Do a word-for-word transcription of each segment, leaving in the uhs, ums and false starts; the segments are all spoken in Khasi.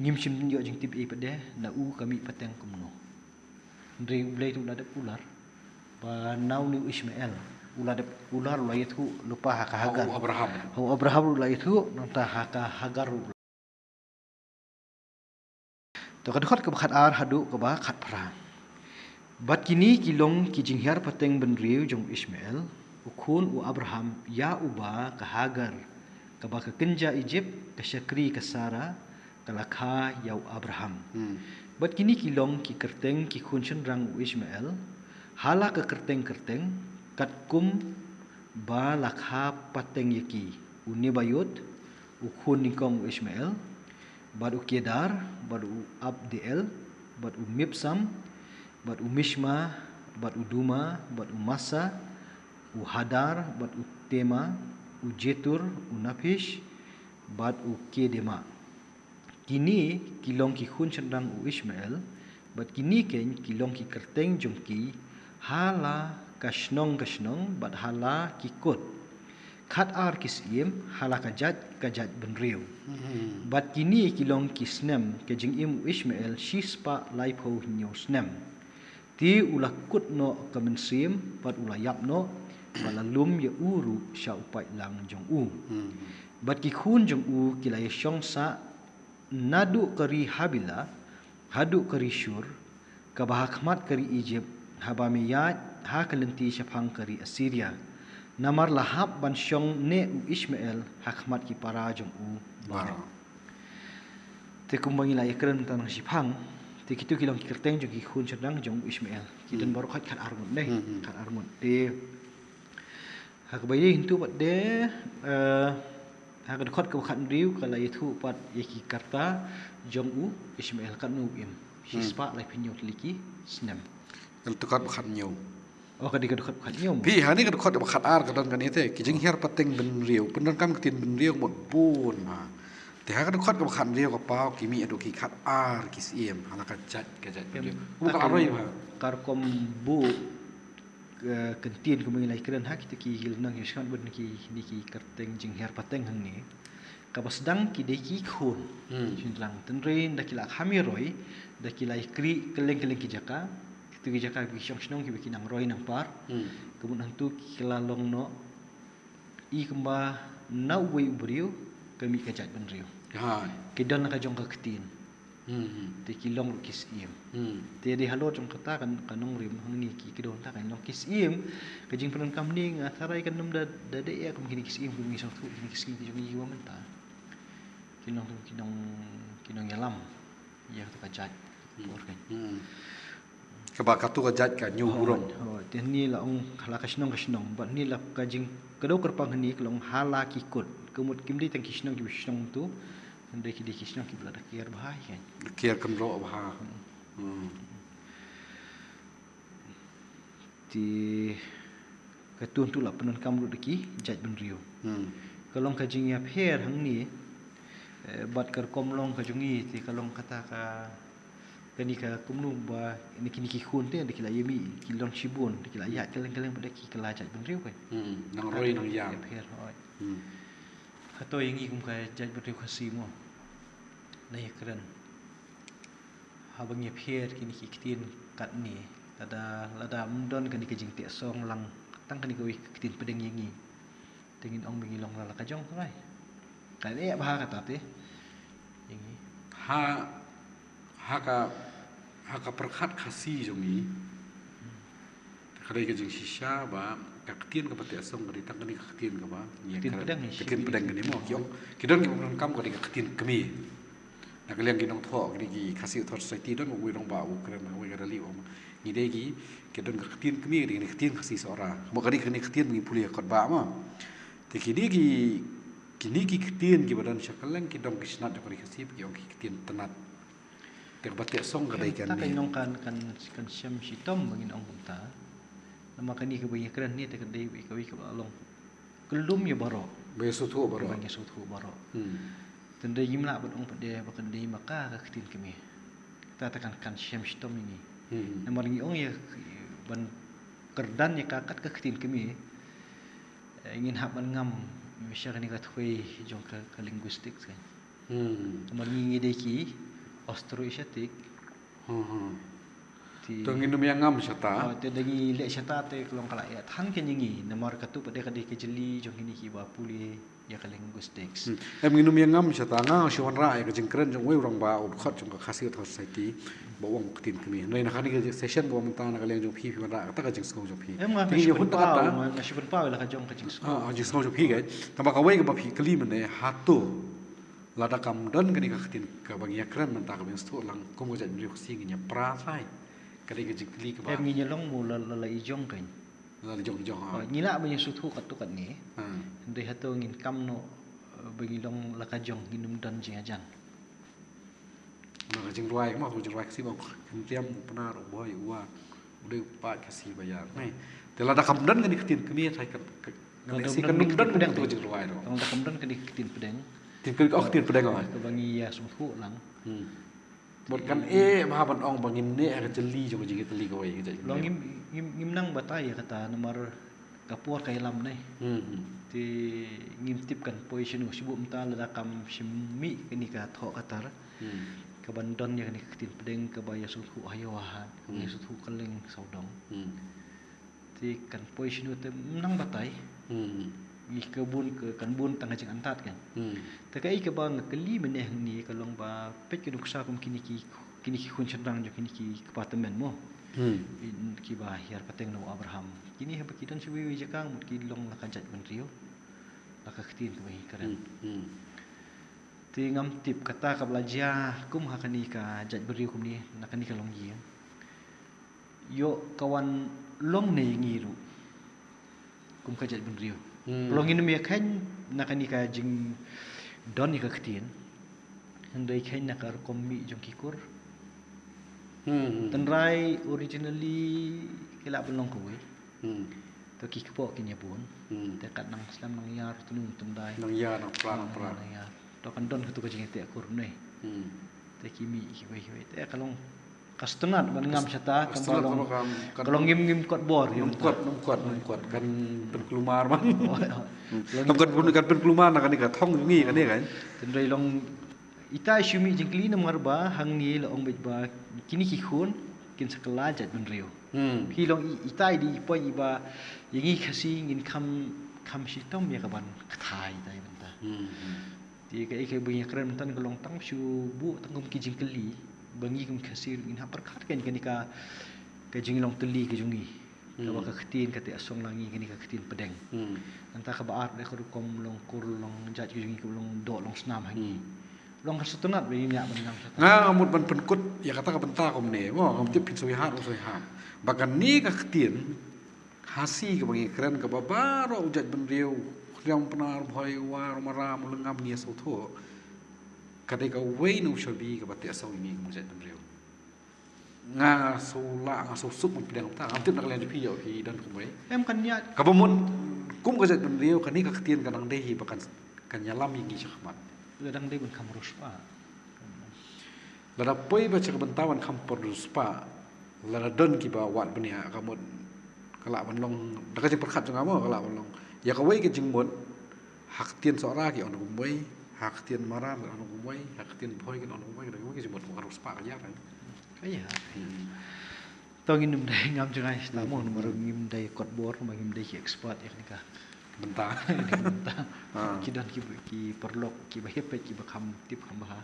Ngim shym ïoh jingtip ei pat de, na u ka mih pateng kumno. Hynrei U Blei te u la dep kular ba na une u Ishmael u la dep kular, u la ïathuh lypa ha ka Hagar. Ha u Abraham. Ha u Abraham u la ïathuh, nangta ha ka Hagar u la. To ka dkhot kaba khatar haduh kaba khatphra. Bad kine ki long ki jinghiar pateng bynriew jong u Ishmael, u khun u Abraham, ïa uba ka Hagar, kaba ka kynja Ijipt, ka shakri ka Sara, ka la kha ïa u Abraham. Hmm. Bad kine ki long ki kyrteng ki khun shynrang u Ishmael, ha la ka kyrteng kyrteng, katkum ba la kha pateng ïa ki: u Nebaioth, u khun nyngkong u Ishmael, bad u Kedar, bad u Abdiel, bad u Mibsam, bad u Mishma, bad u Duma, bad u Massa, u Hadar, bad u Tema, u Jetur, u Naphish, bad u Kedema. Kine ki long ki khun shynrang u Ishmael, bad kine keiñ ki long ki kyrteng jong ki ha la ka shnong ka shnong, bad ha la ki kut. Khatar ki syiem ha la ka jaid ka jaid bynriew. Hmm. Bad kine ki long ki snem ka jingim u Ishmael, shispah laiphew hynñiew snem. Te u la kut noh ka mynsiem, bad u la ïap noh, bad la lum ïa u ruh sha u paidlang jong u. Hmm. Bad ki khun jong u ki la ïashong sah naduh ka ri Habila haduh ka ri Shur, kaba ha khmat ka ri Ijipt, haba me ïaid ha ka lynti shaphang ka ri Assyria. Namar la hap ban shong ne u Ishmael ha khmat ki para jong u baroh. Baroh. Te kumba ngi la ïakren mynta nang shiphang, te kito ki long ki kyrteng jong ki khun shynrang jong u Ishmael. Ki don, hmm, baroh khoit khatar ngut ne. Hmm, hmm. Khatar ngut. Te ha kaba ïadei hangto pat de, eh, ha ka dkhot kaba khathynriew ka la ïathuh pat ïa ki karta jong u Ishmael, katno u im. Hmm. Shispah laiphew hynñiew tylli ki snem. Ka dkhot ba khathynñiew. Oh, ka dei ka dkhot ba khathynñiew. Phi, hangne ka dkhot ba khatar ka don kane te, ki jinghiar pateng bynriew. Pyndonkam ktien bynriew mut bun ma. Te ha ka dkhot kaba khathynriew ka paw ki mih haduh ki khatar ki syiem ha la ka jaid ka jaid bynriew. Em, kumba ka aroi ma. Ka rukom buh, eh, ktien kumba ngi la ïakren ha kito ki lynnong ki sngewbha bad kine ki kyrteng jinghiar pateng hangne. Kaba sdang ki dei ki khun. Hmm. Shynrang, tynrai da ki la kham ïaroi, da ki la ïakren kylleng kylleng ki jaka. Kito ki jaka ki shong shnong kiba ki nang roi nang par. Hmm. Ka mut hangto ki la long noh, i kumba na uwei u briew ka mih ka jaid bynriew. Hai. Ki don la ka jong ka ktien. Hmm, hmm. Te ki long ruh ki syiem. Hmm. Te dei halor jong kata ka, ka nongrim hangne ki, ki don ta ka long ki syiem. Ka jingpyndonkam ne nga tharai kan nym da, da dei ïa kum kine ki syiem kum ngi sngewthuh, kine ki syiem ki jong ngi ba mynta. Ki long ruh ki nong, ki nongïalam ïa kata ka jaid. Hmm. Por kan. Hmm. Kaba kato ka jaid ka hynñiew burom. Hooid, hooid. Te hangne la ong ha la ka shnong ka shnong. Bad hangne la ka jing, ka dei kyrpang hangne ka long ha la ki kut. Ka mut kim dei tang ki shnong kiba shnong tu. Hynrei ki dei ki shnong kiba la da kiar bha hi kan. Kiar kynroh bha. Hmm. Hmm. Te kato hangto la pyndonkam ruh da ki jaid bynriew. Hmm. Ka long ka jingïapher hangne, eh, bad ka rukom long ka jong ngi te ka long kata ka, kane ka kumno ba, ne kine ki khun te, da ki la ïamih, ki long shibun, da ki la ïaid kylleng kylleng bad da ki kylla jaid bynriew kan. Hmm, nang roi nang ïam. Ïapher, hooid. Hmm. Hato ïa ngi kum ka jaid bynriew Khasi mo. La ïakren. Haba ngi ïapher kine ki ktien katne, lada, lada ym don kane ka jingteh song lang, tang kane kawei ka ktien pdeng ïa ngi. Te ngin ong ba ngi long la la ka jong trai. Ka leh bha kata te. Ïa ngi. Ha, ha ka, ha ka pyrkhat Khasi jong ngi. Te ka dei ka jingshisha ba ka ktien kaba teh song ka dei tang kane ka ktien kaba ngi ktien kren, pdeng, ka ktien pdeng kane mo, ki ong, ki don kiba pyndonkam ka dei ka ktien kmie. Na ka liang ki nongthoh, ki dei ki Khasi Authors' Society, don uwei u rangbah u kren ha kawei ka rally u ong, ngi dei ki, ki don ka ktien kmie, ki dei ka ktien Khasi Sohra. Mo ka dei kane ka ktien ba ngi pule ha kot bah mo. Te ki dei ki, kine ki ktien kiba don sha kylleng ki dong ki snat jong ka ri Khasi ba ki ong ki ktien tynnat. Te kaba teh song ka dei kane. Te ka nong kan, kan, kan shem shitom ba ngin ong kumta. Namar kane kaba ngi kren ne te ka dei kawei kaba long ka lum ïa baroh. Ba ïa sngewthuh baroh. Ba ïa sngewthuh baroh. Hmm. Tang dei ngim lah ban ong pat de ba kan dei ma ka ka ktien kmie. Kata te kan, kan shem shitom ïa ngi. Hmm. Namar ngi ong ïa ban kyrdan ïa ka kat ka ktien kmie. Eh, ngin hap ban ngam, ngam sha kane ka thwei jong ka, ka linguistics kan. Hmm. Namar ngi ngi dei ki, Austro-Asiatic. Hmm. Te To ngin ym ïa ngam shata. Oh, te da ngi leh shata te ka long ka la ïa than ka ngi namar katu pat de ka dei ka jylliew jong kine kiba pule ïa ka linguistics. Hmm. Em ngin ym ïa ngam shata, nga shu wanrah ïa ka jingkren jong uwei u rangbah u dkhot jong ka Khasi Authors' Society ba u ong ktien kmie. Hynrei na kane ka session kaba mynta na ka liang jong phi phi wanrah kata ka jingsngew jong phi. Em nga Te ngin ïa hun kata. Nga shu pynpaw la ka jong ka jingsngew. Ah, jingsngew jong phi guys. Tangba kawei kaba phi kylli mynne, hato lada kam don kane ka ktien kaba ngi ïa kren mynta kaba ïa sngewthuh lang kum ka jaitbynriew Khasi ngin ïa pra shai. Ka dei ka jingkylli kaba. Em ngin ïa long mo la la la i jong kan. La i jong i jong ha. Ngi lah ban ïa sngewthuh katto katne. Ha. Hynrei hato ngin kam noh ba ngi long la ka jong ngin ym don jingïajan. Na ka jingrwai kama ka jingrwai Khasi ba ong khyndiat u Pnar u Bhoi u War u dei u paid Khasi ba ïar. Te lada kam don kane ka ktien kmie shai ka ka ka ktien pdeng. Ka ktien pdeng. Kaba ngi ïa sngewthuh lang. Mut kan eh bha ban ong ba ngin neh ha ka jylliew jong ka jingkylli kawei ka jait. Long ngim ngim ngim nang batai ïa kata namar ka por ka ïalam ne. Te ngim tip kan poi shano, shibun mynta lada kam shim mih kane ka thoh ka tar. Kaban don ïa kane ka ktien pdeng kaba ïa sngewthuh ha ïew ha hat, ïa sngewthuh kylleng sawdong. Te kan poi shano te nang batai. Ngi ka bun ka kan bun tang ka jingantad kan. Te kaei kaba nga kylli mynne hangne ka long ba peit ka nuksa kum kine ki kine ki khun shynrang jong kine ki kpa tymmen mo. Kiba hiar pateng na u Abraham. Kine haba ki don sha iwei iwei jaka mut ki long la ka jaitbynriew. La ka ktien kaba ngi kren. Te ngam tip kata kaba la jia kum ha kane ka jaitbynriew kumne na kane ka longïing. Ïoh ka wan long ne ïa ngi ruh kum ka jaitbynriew. Long ngin ym ïa kheiñ na kane ka jingdon ïa ka ktien. Hynrei kheiñ na ka rukom mih jong ki kur. Tynrai originally ki lah ban long kawei. To ki kpoh kin ïa bun. Te kat nang slem nang ïar tynrai. Nang ïar nang pra nang pra. To kan don katu ka jingïateh kur ne. Te ki mih kiwei kiwei te ka long ka sngewtynnat ban ngam shata ka long ngim ngim kot bor. Ngim kot ngim kot ngim kot kan pynkulmar ban. Kan pyn kan pynkulmar na kane ka thong ngi kane kan. Tynrai long ita shu mih jingkylli namar ba hangne la ong beit ba kine ki khun kin sa kylla jaitbynriew. Phi long ita i dei i point iba ïa ngi Khasi ngin kham kham shitom ïa ka ban kthai ita i bynta. Te kaei kaba ngi kren mynta ka long tang shu buh tang kum ki jingkylli ba ngi kum Khasi ngin hap pyrkhat kan kane ka ka jinglong tylli ka jong ngi. Kaba ka ktien ka te asong la ngi kane ka ktien pdeng. Nangta kaba ar de ka rukom long kur long jait ka jong ngi ka long doh long snam ha ngi. Long ka sngewtynnat ba ngi ïa ban ngam shata. Nga nga mut ban pynkut ïa kata ka bynta kumne mo ngam tip phin sngewthuh ïa ha sngewthuh ïa ha. Ba kane ka ktien Khasi kaba ngi kren kaba baroh u jaitbynriew, Khriam Pnar, Bhoi, War, Maram, Lyngngam ngi sngewthuh. Ka dei kawei na u shabi kaba te asong ïa ngi kum u jaitbynriew. Nga sngewlah nga sngewsuk ban pdiang ta ngam tip na ka liang jong phi ïa phi don kumwei. Em kan ïa. Kaba mut kum ka jaitbynriew kane ka ktien ka dang dei hi ba kan kan ïalam ïa ngi shakhmat. Ka dang dei ban kham riewspah. Lada poi ba sha ka bynta ban kham riewspah lada don kiba wad bniah ka mut ka lah ban long da ka jingpyrkhat jong nga mo ka lah ban long ïa kawei ka jingmut ha ktien Sohra ki ong kumwei ha ktien Maram ki ong kumwei ha ktien Bhoi ki ong kumwei ka dei kawei ka jingmut ka riewspah ka ïa. Ka ïa. To ngin ym dei ngam jngai sta mo namar ngim dei kot bor ma ngim dei ki expert ïa kane ka bynta. Ki don ki ki paralok kiba heh peit kiba kham tip kham bha.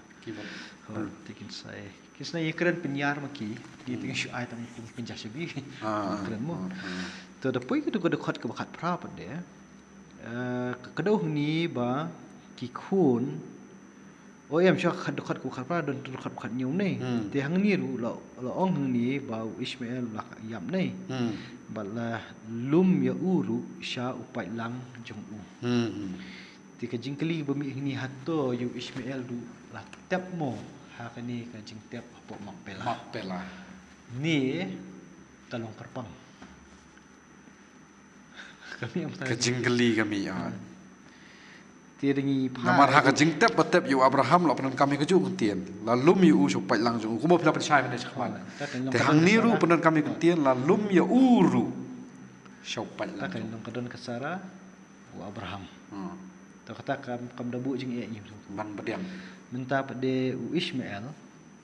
Te kin sa kin sa ïa kren pynïar ma ki ki te shu ai tang kum pynjah shabi. Kren mo. To da poi ka dei ka dkhot kaba khatphra pat de. Ka dei hangne ba ki khun O em sha ka dkhot kaba khatphra don dkhot kaba khathynñiew ne. Te hangne ruh la la ong hangne ba u Ishmael la ïap ne. Bad la lum ïa u ruh sha u paidlang jong u. Te ka jingkylli ba mih hangne hato ïa u Ishmael ruh la tep mo ha kane ka jingtep hapoh Makpela. Makpela. Ne ka long kyrpang. Ka jingkylli ka mih ah. Namar ha ka jingtep ba tep ïa u Abraham la pyndonkam ïa kajuh ka ktien. La lum ïa u sha u paidlang jong u. Kumba phi la pynshai mynne shakhmat. Te hangne ruh pyndonkam ïa ka ktien la lum ïa u ruh sha u paidlang jong u. Ka don ka Sara u Abraham. To kata kam kam da buh jingeh ïa u. Ban pdiang. Mynta pat de u Ishmael.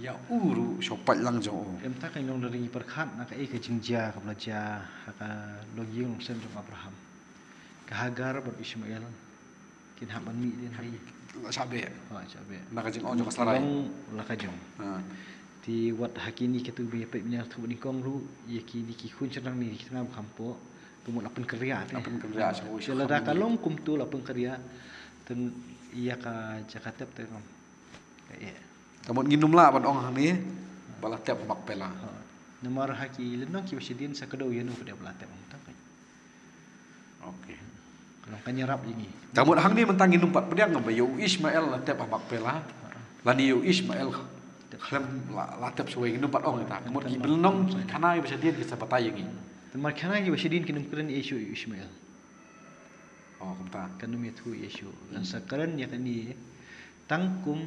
Ïa u ruh shu pait lang jong u. Em ta ka long da ri pyrkhat na kaei ka jingjia kaba la jia ha ka longïing longsem jong Abraham. Ka Hagar bad Ishmael kin hap ban mih dien ha i. La shah beh. Ha, shah beh. Na ka jingong jong ka Sarai. Long la ka jong. Ha. Te wat ha kine kitu ba ïa peit mynta tu ba nyngkong ruh, ïa kine ki khun shynrang ne ki tnga ba kham pok, ka mut la pynkynriah te. La pynkynriah sha u. Te lada ka long kumtu la pynkynriah, te ïa ka jaka tep te kam. Ka eh. Ka mut ngin ym lah ban ong hangne ba la tep ha Makpela. Ha. Namar ha ki lynnong kiba shadien sa kdew ïa no ka dei ba la tep hangta. Okay. Ka long ka ïarap ïa ngi. Ka mut hangne mynta ngin ym pat pdiang ba ïa u Ishmael la tep ha Makpela. Lane ïa u Ishmael khlem la, la tep shawei, ngin ym pat ong ita. Ka mut ki lynnong khana kiba shadien ki sa batai ïa ngi. Namar khana kiba shadien kin ym kren ïa u Ishmael. Oh, kumta. Kan ym ïathuh ïa u. Kan sa kren ïa kane tang kum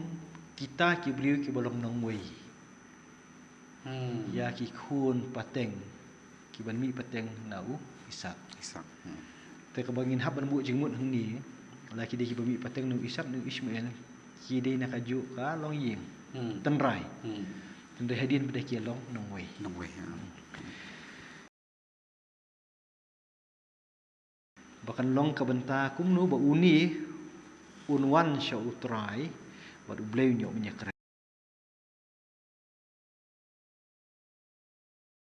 kita ki briew kiba long nongwei. Hmm. Ïa ki khun pateng kiban mih pateng na u Isak. Isak. Hmm. Te kaba ngin hap ban buh jingmut hangne, la ki dei kiba mih pateng na u Isak, na u Ishmael, ki dei na kajuh ka longïing. Hmm. Tynrai. Hmm. Tynrai hadien ba dei ki long nongwei. Nongwei, ha. Ba kan long ka bynta kumno ba une un wan sha U Trai bad U Blei un ïoh ban ïakren.